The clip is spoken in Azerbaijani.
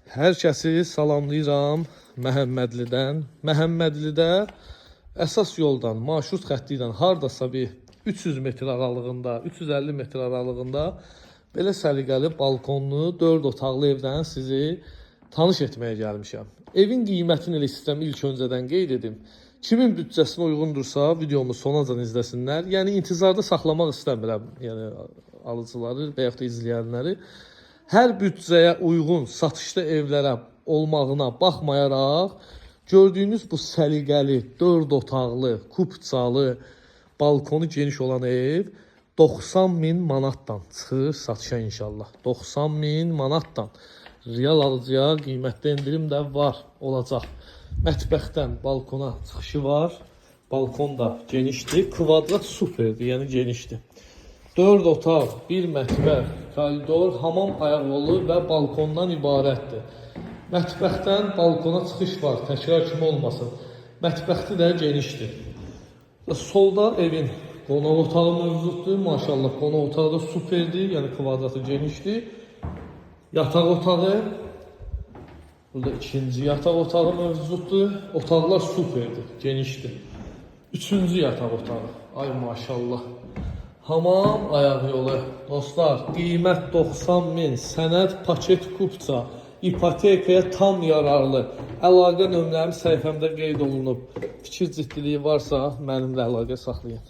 Hər kəsi salamlayıram Məhəmmədlidən. Məhəmmədlidə əsas yoldan, marşrut xətti ilə hardasa bir 300 metr aralığında, 350 metr aralığında belə səliqəli balkonlu 4 otaqlı evdən sizi tanış etməyə gəlmişəm. Evin qiymətini elə istəyirəm ilk öncədən qeyd edim. Kimin büdcəsinə uyğundursa videomu sonacan izləsinlər. Yəni intizarda saxlamaq istəmirəm, yəni alıcıları və yaxud da izləyənləri. Hər büdcəyə uyğun satışda evlərə olmağına baxmayaraq, gördüyünüz bu səliqəli, 4 otaqlı, kupçalı, balkonu geniş olan ev 90 min manatdan çıxır satışa inşallah. 90 min manatdan. Real alıcıya qiymətdə endirim də var, olacaq. Mətbəxdən balkona çıxışı var. Balkon da genişdir. Kvadrat superdir, yəni genişdir. 4 otaq, 1 mətbəx, koridor, hamam ayaq yolu və balkondan ibarətdir. Mətbəxdən balkona çıxış var, təkrar kimi olmasın. Mətbəxti də genişdir. Solda evin qonaq otağı mövcuddur. Maşallah, qonaq otağı da superdir, yəni kvadratı genişdir. Yataq otağı. Burada ikinci yataq otağı mövcuddur. Otaqlar superdir, genişdir. Üçüncü yataq otağı. Ay maşallah. Hamam ayaq yolu. Dostlar, qiymət 90 min, sənəd paket kupça, ipotekaya tam yararlı. Əlaqə nömrəm səhifəmdə qeyd olunub. Fikir ciddiliyi varsa mənimlə əlaqə saxlayın.